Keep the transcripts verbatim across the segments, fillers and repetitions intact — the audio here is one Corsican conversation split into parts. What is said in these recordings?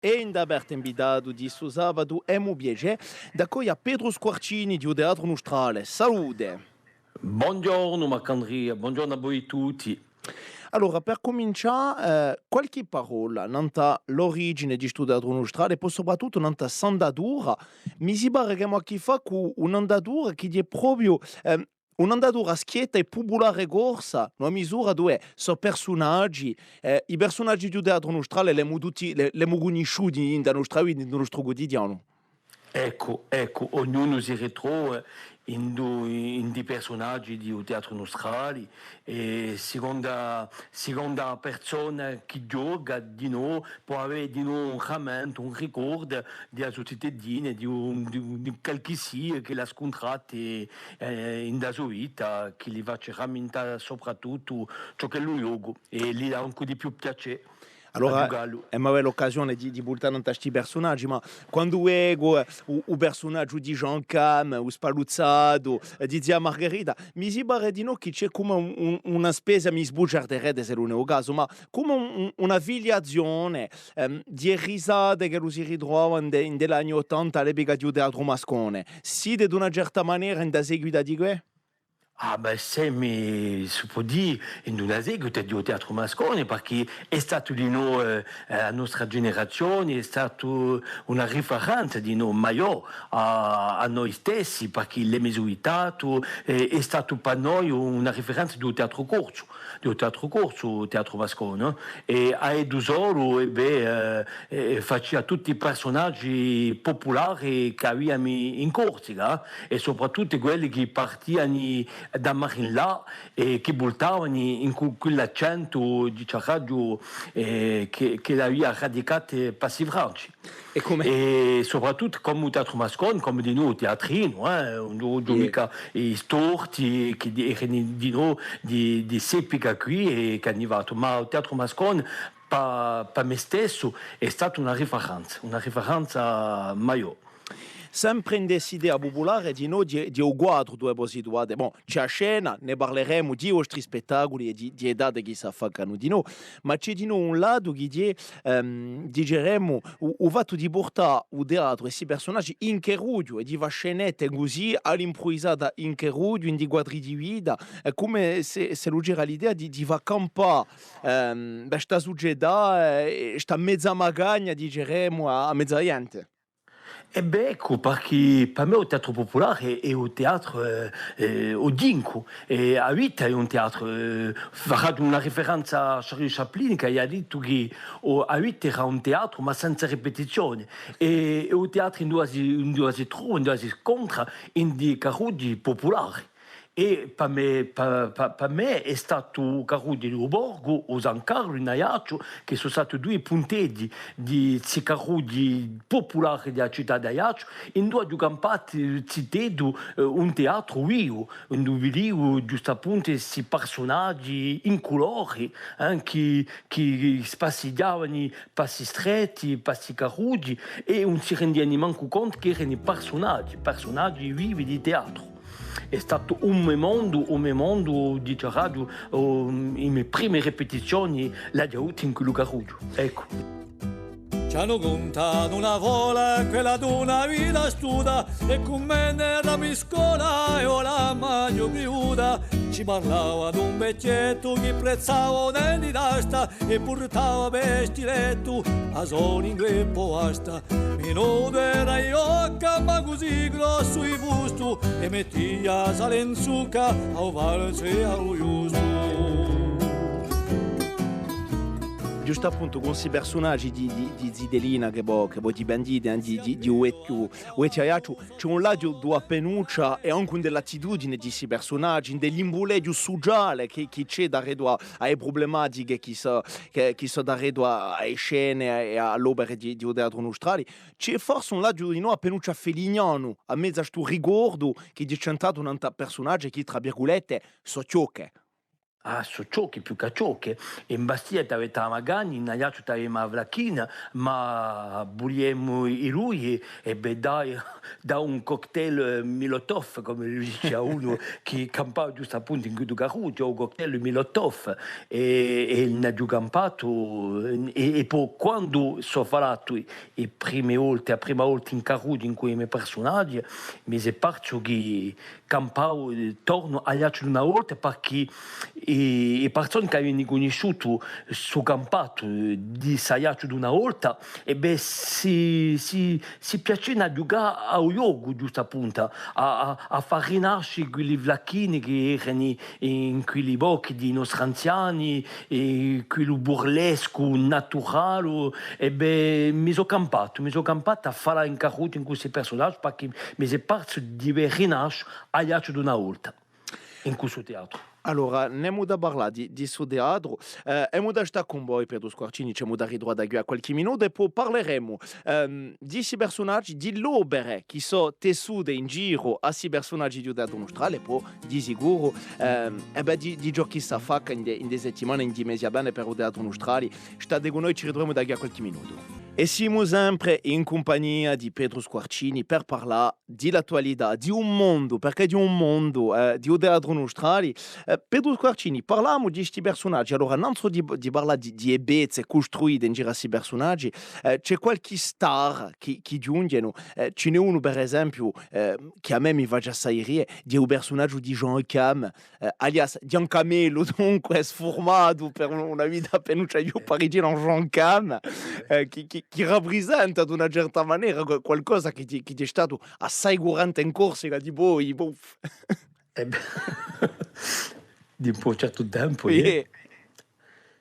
È in d'aperta invitatu di stu sabatu emu u piacè d'accoglie à Petru Squarcini di u Teatru Nustrale. Salute! Bonghjornu Marcandria, bonghjornu à voi tutti. Allora, per cumincià, eh, qualchì parolla nant'à l'origine di stu Teatru Nustrale, è po soprattuttu nant'à ss'andatura. Mi si pare ch'emu à chì fà cù un'andatura chì hè propiu, ehm, un'andatura schietta è pupulare corsa, in una misura duve sò persunaghji, eh, i persunaghji di u Teatru Nustrale l'emu tutti, l'e-, l'emu cunnisciuti in a nostra vita, in u nostru cutidianu. Eccu, eccu, ognunu si ritrova in u, in i persunaghji di u Teatru Nustrali, è siconda, siconda a persona chì ghjoca dinò, pò avè dinò un rammentu, un ricordu di a so zitiddina, di un, di un, di qualchissia chì l'hà scuntratu, eh, in a so vita, chì li faci rammintà soprattuttu ciò ch'ellu ghjoca, è li dà ancu di più piacè. Allora, emu avè l'occasione di, di vultà nant'à sti persunaghji, ma quandu vecu, eh, u, u persunaghju di Jean Cam, u spalluzzatu, eh, di zia Margherita, mi si pare dinò chì ci hè cum'è un, un, una spezia, mi sbugiarderete s'ellu ùn hè u casu, ma cum'è un, un, una filiazione, ehm, di e risate ch'ellu si ritruvava in de, in de l'anni ottanta à l'epica di u Teatru Mascone. Site d'una certa manera in a seguita di què? Ah, bè, semu, si pò dì, in una seguita di u Teatru Mascone, parchì hè statu dinò, eh, eh, a nostra generazione, hè statu una riferenza dinò maiò à, à noi stessi, parchì l'emu suitatu, eh, hè statu per noi una riferenza di u teatru corsu, di u teatru corsu, u Teatru Mascone, eh. È à eddu solu, è bè, eh, eh, facia tutti i persunaghji pupulari ch'aviamu in Corsica, eh, è soprattuttu quelli chì partiani da mare in là è chì vultavani in cu-, quill'accentu, diciaraghju, eh, chì, chì l'avia radicatu passi Franci. È cum'è? È soprattuttu cum'è u Teatru Mascone, cum'è dinò u teatrinu, eh, ùn, ùn, micca i storti, chì di, erani dinò di, di s'epica quì, è chì ani fattu. Ma u Teatru Mascone, pà, pà mè stessu, hè statu una riferenza, una riferenza maiò. Sempre in de st'idea pupulare, dinò, di, di u quadru duve vo situate. Bon, ci hè a scena, ne parleremu, di i vostri spettaculi è di, di e date chì s'affaccanu dinò, ma ci hè dinò un latu chì hè, ehm, diceremu, u, u fattu di purtà u teatru è sti persunaghji in carrughju è di fà scenette cusì à l'impruvisata in carrughju, in i quadri di vita, hè cum'è s'è, s'ellu c'era l'idea di, di fà campà, ehm, bè, sta sucetà, eh, sta meza magagna, diceremu, à, à meza ghjente. È bè, eccu, parchì pà mè u teatru pupulare hè, hè u teatru, eh, eh, oghjincu, è a vita hè un teatru, eh, faraghju una riferenza à Charlie Chaplin, chì avia dittu chì, o, a vita era un teatru, ma senza ripetizione, è, è u teatru induve si, induve si trova, induve si scontra, in i carrughji pupulari. È pà mè, pà, pà, pà mè hè statu u carrughju di u Borgu, u San Carlu in Aiacciu, chì sò stati dui punteddi di sti carrughji pupulari di a cità d'Aiacciu, induve aghju campatu ziteddu, eh, un teatru vivu, induve vidiu ghjustappuntu sti parsunaghji in culori, eh, chì, chì spassighjavani pà sti stretti, pà sti carrughji, è ùn si rendiani mancu contu chì erani parsunaghji, parsunaghji vivi di teatru. Hè statu u me mondu, u me mondu, diciaraghju, o, i me primi ripetizioni l'aghju avuti in quellu carrughju. Eccu. Ci anu cuntatu una fola, quella d'una vita astuta, è cum'è n'eramu in scola, eiu l'aghju criduta. Ci parlava d'un vechjettu chì prezzava u denti d'asta, è purtava per stilettu a so lingua è po vasta. Minutu era ghjocca, ma cusì grossu u fustu, è mettia sale in zucca à u falsu è à u ghjustu. Ghjustappuntu, cù sti persunaghji di, di, di zitellina chì vo, chì vo dipendite, eh, di, di, di u vechju, u vechju Aiacciu, ci hè un latu di appenuccia è ancu di l'attitudine di sti persunaghji, di l'imbuleghju suciale chì, chì ci hè daretu à, à e prublematiche chì sò, chì, chì sò daretu à, à e scene è à, à l'opere di, di u Teatru Nustrali. Ci hè forse un latu dinò appenuccia felignanu, à mezu à stu ricordu chì hè centratu nant'à persunaghji chì, trà virgulette, sò chjocche. Ah, sò ciocche, più chè ciocche. In Bastia t'avete a Magagna, in Aiacciu t'avemu a Flacchina, ma vuliemu i dui, è bè, dai, da un cocktail, eh, Milotov, cum'ellu dice à unu chì campava ghjustu appuntu in quiddu carrughju, un cocktail Milotov, è, è n'aghju campatu, è, è po quandu sò falatu e prime volte, a prima volta in carrughju incù i me persunaghji, mi s'hè parsu chì campava, eh, torna à Aiacciu d'una volta, parchì i, i parsoni chì aviani cunnisciutu stu campatu, eh, di st'Aiacciu d'una volta, è bè, si, si, si piacini à ghjucà à u ghjocu, ghjustu appuntu, à, à, à fà rinascia quelli flacchini chì erani in quelli pochi di i nostri anziani, è quellu burlescu naturale, è bè, mi sò campatu, mi sò campatu à falà in carrughju incù sti persunaghji, parchì mi s'hè parsu di vede rinascia Aiacciu d'una volta, in cussu teatru. Allora, n'emu da parlà di, di stu teatru, eh, emu da stà cun voi, Petru Squarcini, ci emu da ritruvà da quì à qualchì minutu, è po parleremu, ehm, di sti persunaghji, di l'opere chì sò tessute in giru à sti persunaghji di u Teatru Nustrali, è po, di sicuru, ehm, è bè, di, di ciò chì s'affacca in de, in de settimane, in di mesi à vene per u Teatru Nustrali. State cun noi, ci ritruvemu da quì à qualchì minutu. È simu sempre in cumpagnia di Petru Squarcini per parlà di l'attualità, di u mondu, perchè di u mondu, eh, di u Teatru Nustrali. Eh, Petru Squarcini, parlemu di sti persunaghji, allora, nanzu di, di parlà di, di e pezze custruite in giru à sti persunaghji, eh, ci hè qualchì star chì, chì ghjunghjenu, eh, ci n'hè unu, per esempiu, eh, chì à mè mi face assai ride, hè u persunaghju di Jean Cam, eh, alias Ghjancamelu, dunque, sfurmatu per un-, una vita appinuccia più parigina, Jean Cam, eh, chì, chì, chì raprisenta d'una certa manera que-, qualcosa chì, chì, chì hè statu assai currente in Corsica, di poi, puff. Eh bè, di un certu tempu, eh. Iè.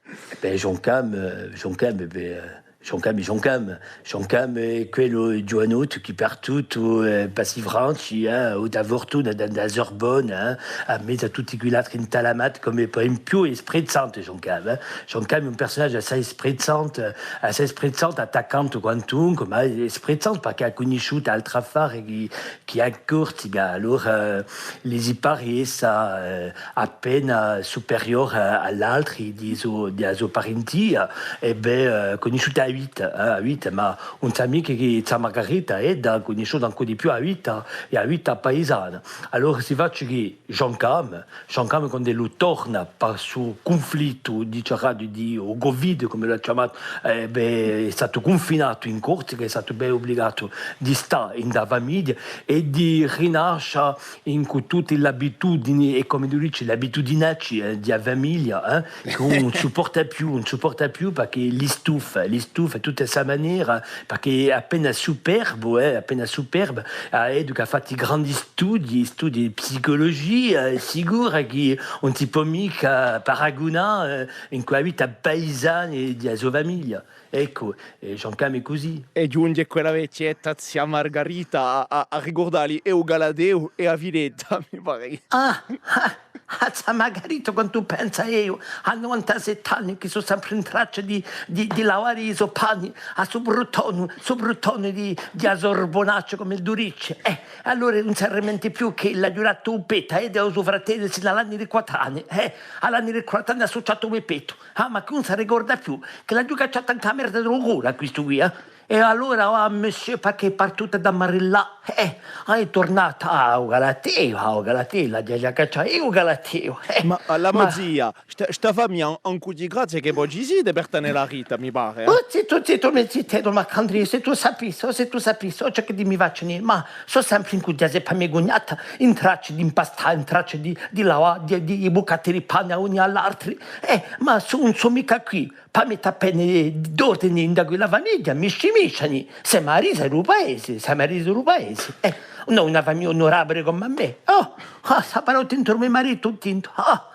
Eh bè, Jean Cam, eh, Jean Cam, eh bè, eh, Jean Cam, Jean Cam, Jean Cam hè quellu ghjuvanottu chì hè partutu, eh, pà sti Franci, eh, hà avutu a furtuna d'andà à a Sorbonne, eh, à mezu à tutti quill'altri intalamati, cum'è poi in più hè sprezzante, Jean Cam, eh. Jean Cam hè un persunaghju assai sprezzante, assai sprezzante, attaccante quantunque, ma hè sprezzante perchè hà cunnisciutu altri affari chì, chì hè in Corsica, allora, eh, li si pare essa, eh, appena superiore à, à l'altri di so, di a so parentia, è bè, eh, cunnisciuta a vita, eh, a vita, ma ùn sà micca chì zà Margarita, eh, hà cunnisciutu ancu di più a vita, è a vita paisana. Allora si face chì Jean Cam, Jean Cam quand'ellu torna pà stu cunflittu, diceraghju, di u Covid, cum'ellu l'hà chjamatu, eh, bè, hè statu cunfinatu in Corsica, hè statu bè ubligatu di stà in a famiglia è di rinascia incù tutti l'abitudini è, cum'ellu dice, l'abitudinacci, eh, di a famiglia, eh, chì ùn supporta più, ùn supporta più perchè li stufa, li stufa tutti à a so manera, perchè hè appena superbu, eh, appena superbu, hà, eh, dunque hà fattu i grandi studii, studii di psiculugia, hè sicuru chì ùn si pò micca paragunà, eh, incù a vita paisana di a so famiglia. Eccu, è Jean Cam hè cusì. È ghjunghje quella vechjetta, zia Margarita, à, à, à ricurdalli è u Galateu è a filetta, mi pare. Ah, ah, ah, zà Margarita, quandu pensu eiu, à novantasette anni chì sò sempre in traccia di, di, di lavà i so panni, à stu bruttone, stu bruttone di, di a Sorbonaccia, cum'ellu dice. Eh, allora ùn si ramenta più chì l'aghju datu u pettu, eh, à u so fratellu, sinu à l'annu di quattru anni, eh, à l'annu di quattru anni hà succiatu u me pettu. Ah, ma chì ùn si ricorda più, chì l'aghju cacciatu in a merda di u culu à quistu quì, eh. È allora, ah, monsieur, perchè hè partuta da marillà, eh, ah, hè turnata, ah, u Galateu, ah, u Galateu, l'aghju da caccià eiu u Galateu, eh. Ma, eh, la mo zia, sta, sta famiglia ancu di grazia chì voi ci site per tene la Rita, mi pare, eh. Oh, zittu, zittu, mi ziteddu, Marcandria, s'è tù sapissi, s'è tù sapissi, ciò chì mi facini, ma sò sempre incù zia Zeppa, me cugnata, in traccia d'impastà, in traccia di, di lavà, di, di, di bucati di pane à uni à l'altri, eh, ma sò, ùn sò micca quì pà mette appena d'ordini in quella famiglia, mi scimisciani. Semu a risa di u paese, semu a risa di u paese. Eh, nò, una famiglia onurabile cum'è a me. Oh, ah, s'avarò tintu u me maritu, tintu. Ah,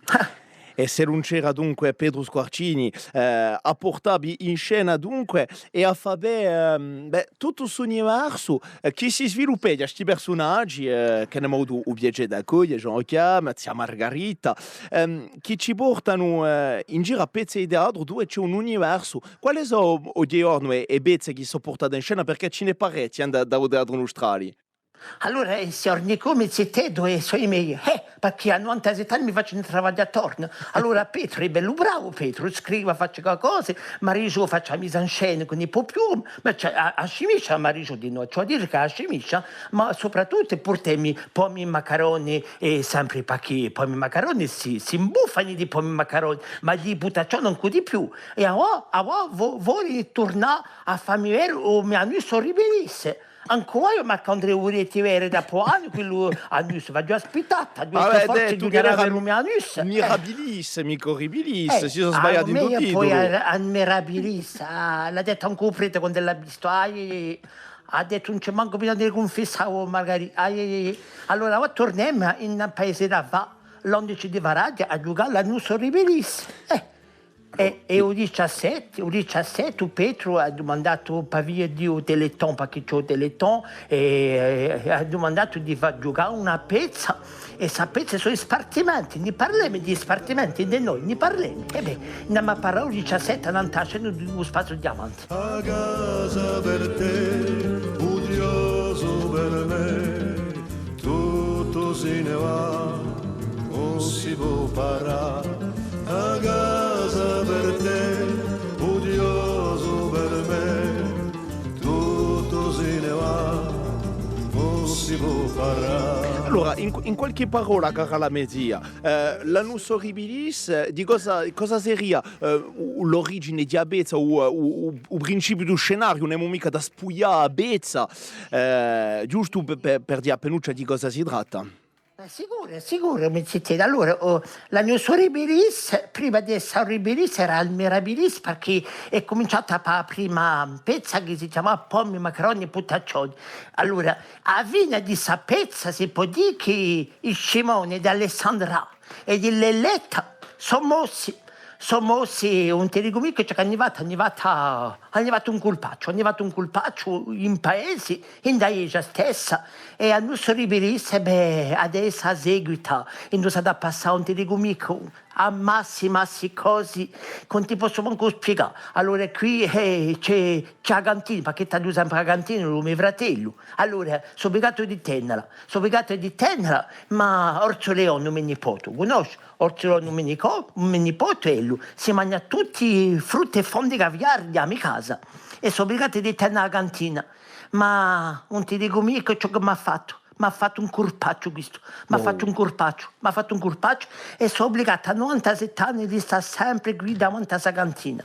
ah. È s'ellu ùn c'era dunque Petru Squarcini, eh, à purtavvi in scena dunque, è à fà vede, ehm, bè, tuttu st'universu, eh, chì si sviluppa, sti persunaghji, eh, chì n'emu avutu u piacè d'accoglie, Jean Cam, zia Margarita, ehm, chì ci portanu, eh, in giru à pezzi di teatru, duve ci hè un universu. Quali sò, oghje ghjornu, e, e pezze chì sò purtate in scena? Perchè ci n'hè parechje, eh, da, da u Teatru Nustrali. Allora, eh, signor Nicò, mi ziteddu, eh, sò i mei, eh, perchè à novantasette anni mi facenu travaglià torna. Allora Petru hè bellu bravu, Petru, scrive, face qualcosa, Marijò face a mise en scène, chì ùn ne pò più, ma ci hè a, a scimiscia, Marijò dinò, ci hè à dì chì a scimiscia, ma soprattuttu purtemu pomi, maccaroni è sempre i pacchì, pomi, maccaroni, si, si imbuffanu di pomi, maccaroni, ma di putaccioni ancu di più. È avà, avà vo-, voli turnà à fà mi vede u me anus orribilis. Ancu voi, Marc'Andrè, u vulete vede dapoi anni, quellu anus, v'aghju aspittatu, aghju dettu forse bisognava vede u me anus. Mirabilis, micca orribilis, si sò sbagliatu in u titulu. Poi a, a mirabilis, ah, l'hà dettu ancu u prete quand'ellu l'hà vistu, ah, iè, iè, iè. Hà dettu, ùn ci hè mancu bisognu di cunfissà, o Margarì, ah, iè, iè, iè. Allora, avà turnemu in paese d'avà, l'ondici di Varagghja, à ghjucà l'anus orribilis. Eh. È, è u diciassette, u diciassette, u Petru hà dumandatu, pà via di u Téléthon, perchè ci hè u Téléthon, è, è hà dumandatu di fà ghjucà una pezza, è sta pezza sò i spartimenti, ni parlemu di spartimenti, di noi, ni parlemu. È bè, n'emu à parlà u diciassette, annant'à a scena di u Spaziu Diamanti. A casa per te, u diosu per mè, tuttu si ne và, ùn si pò parrà. A casa per te, u diosu per mè, tuttu si ne và, ùn si pò parrà. Allora, in, in qualchì parolla, cara la me zia, eh, l'anus orribilis, eh, di cosa, cosa seria, eh, u, l'origine di a pezza, u, u, u, u principiu di u scenariu, ùn emu micca da spuglià a pezza, eh, ghjustu per, per, per dì appinuccia di cosa si tratta. Eh, sicuru, sicuru, mi ziteddu. Allora, oh, l'anus orribilis, prima d'essa orribilis, era a mirabilis, perchè hè cuminciata pà a prima pezza chì si chjamava Pomi, maccaroni è putaccioni. Allora, à a fine di sta pezza si pò dì chì i Scimone, d'Alessandra è di Lelletta sò mossi, sò mossi, ùn ti dicu micca ciò ch'ani fattu, ani fattu, ani fattu un culpacciu, ani fattu un culpacciu in paesi, in a ghjesgia stessa, è a nostra riversa, bè, adessu a seguita, è no s'hà da passà, ùn ti dicu micca, à massi, massi cosi chì ùn ti possu mancu spiegà. Allora quì, eh, ci hè, ci hè a cantina, perchè t'aghju sempre a cantina, u me fratellu. Allora, sò ubligatu di tennela, sò ubligatu di tennela, ma Orsu Leone, u me nipotu, u cunnosci? Orsu Leone, u me nico-, u me nipotu, ellu si magna tutti i frutti è fondi chì avia di a me casa, è sò ubligatu di tennela a cantina. Ma ùn ti dicu micca ciò chì m'hà fattu. M'hà fattu un curpacciu quistu, m'hà fattu un curpacciu, m'hà fattu un curpacciu, è sò ubligatu à novantasette anni di stà sempre quì davanti à sta cantina.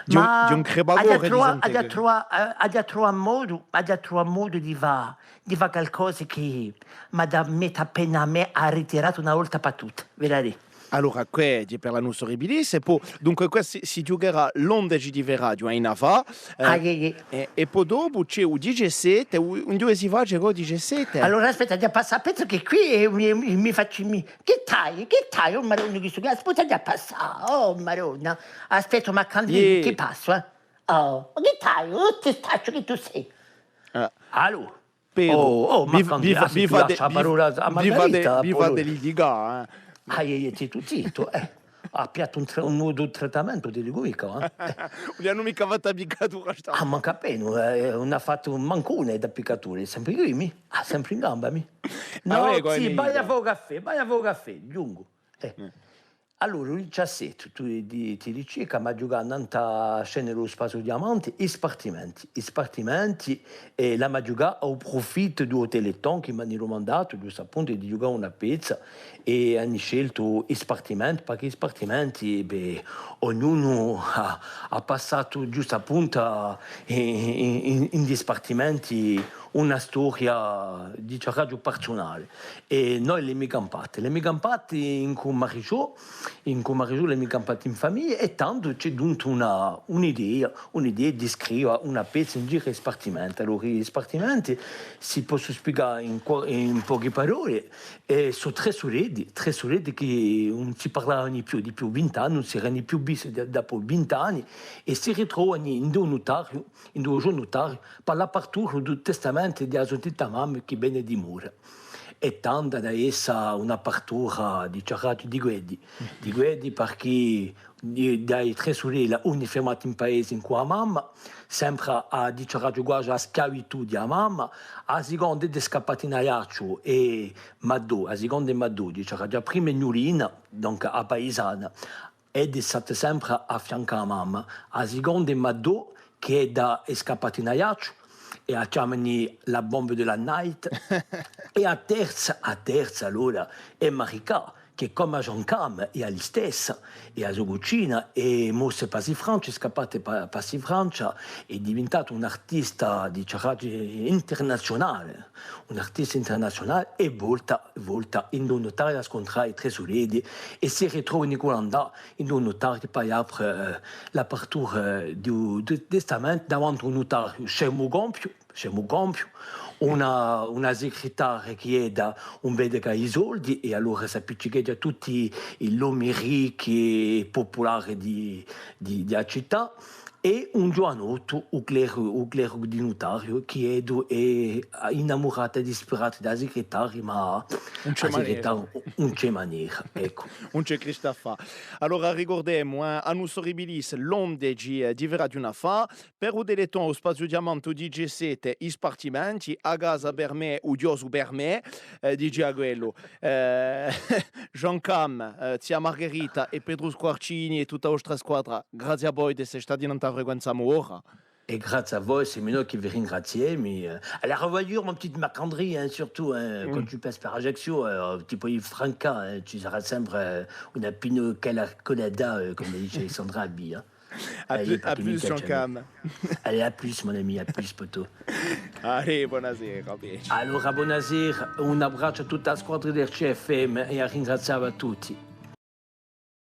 Ma aghju da truvà, aghju da truvà, eh, aghju da truvà modu, aghju da truvà modu di fà, di fà calcosa chì m'hà da metta appena à mè à ritirà una volta per tutte, vidarè. Allora, què hè per l'Annus Horribilis, è po, dunque, què si, si ghjucherà l'ondeci di ferraghju à Inafà, eh, è, è po dopu ci hè u dicessette, u, induve si face u dicessette? Allora, aspetta, aghju da passà, pensu chì quì, eh, mi, mi, mi facciu, mi, chì t'hai, chì t'hai, o Maronna, chì stu, aspetta, aghju da passà, oh, Maronna, aspetta, ma quandu chì passu, eh? Oh, ma chì t'hai, oh, ti stacciu chì tù sì. Allora, Pedru, oh, oh, ma vi, vi, vi fate, vi, vi fate litigà, eh. Ah, iè, iè, zittu, zittu, eh. Hà pigliatu un tra-, un, un trattamento, ti dicu micca, eh. Ùn l'anu micca fattu a piccatura, sta. Ah, mancu appena, eh, ùn hà fattu mancu una di piccatura, hè sempre quì, mì. Ah, sempre in gamba, mì. Nò, zì, vai à fà u caffè, vai à fà u caffè, ghjungu. Eh. Allora, u diciassette, tù ti, ti dici chì emu da ghjucà nant'à a scena di u Spaziu Diamanti, i spartimenti. I spartimenti, è l'emu da ghjucà à u prufittu di u Téléthon chì m'ani dumandatu, ghjustu appuntu, di ghjucà una pezza, è ani sceltu i spartimenti, perchè i spartimenti, bè, ognunu hà, hà passatu ghjustu appuntu in, in, in, in i spartimenti una storia, diciaraghju, parsunale. È noi l'emu campata, l'emu campata incù Marijò, incù Marijò l'emu campata in famiglia, è tandu ci hè ghjunta una, un'idea, un'idea di scriva una pezza in giru à i spartimenti. Allora, i spartimenti, si possu spiegà in qua-, in pochi paroli, eh, sò trè sureddi, trè sureddi chì ùn si parlavanu più, dipiù vint'anni, ùn s'eranu più visti da, dopu vint'anni, è si ritrovanu ind'u nutariu, ind'u so nutariu, pà l'apartura di u testamentu di a so zita mamma chì vene di mora. È tandu hà da essa un'apartura, diciaraghju, di quiddi, di quiddi, perchè di, di i Trè Surelli, unu hè firmatu in paese incù a mamma, sempre à, diceraghju, quasi à a schiavitù di a mamma, a siconda hè scappata in Aiacciu è Maddò, a siconda hè Maddò, diceraghju, a prima hè Gnulina, donc a paisana, è hè stata sempre à fiancu à a mamma, a siconda hè Maddò, chì hè da, hè scappata in Aiacciu, è a chjamani la bombe de la night, è a terza, a terza, allora, hè Maricà, chì cum'è Jean Cam hè a listessa, hè a so cucina, è mo s'hè passata in Francia, hè scappata pa-, passata in Francia, hè diventata un'artista, diceraghju, internaziunale, un'artista internaziunale, è volta, volta in un nutariu à scuntrà i Trè Surelli, è si ritrova Nicolandà in un nutariu per apre, eh, l'apertura, eh, di u, di u testamentu davanti à un nutariu, scemu compiu, scemu compiu, una, una sigretaria chì hè da, ùn vede chè i soldi, è allora s'appiccicheghja à tutti i, i l'omi ricchi è pupulari di, di, di a cità, è un ghjuvanottu, u cleru, u cleru di nutariu, chì hè du-, hè innamuratu è dispiratu di a sigretaria, ma ùn ci hè manera, ùn ci hè manera, eccu. Ùn ci hè Cristu à fà. Allora ricurdemu, eh, à nossi ribilisi, l'ondeci, eh, di Vera di una fa, per u Téléthon, u Spaziu Diamantu diciassette, i spartimenti, a casa per mè, u chjosu per mè, eh, dicia quellu. Eh, Jean Cam, eh, zia Margherita è Petru Squarcini è tutta a vostra squadra, grazie à voi d'esse stati in a Frequenza Mora. È grazie à voi, simu noi chì vi ringraziemu. Eh, allez, à revoyure, mon petit Marc-André, hein, surtout, hein, quand tu passes par Ajaccio, euh, ti poi franca, hein, ci sarà sempre, euh, una pina colada, euh, come dice Sandra Albi, hein. À plus, à plus, Jean Cam. Allez, à plus, mon ami, à plus, poteau. Allez, bonasera, bè. Allora, bonasera, un abbracciu à tutta a squadra di R C F M è à ringrazià à tutti.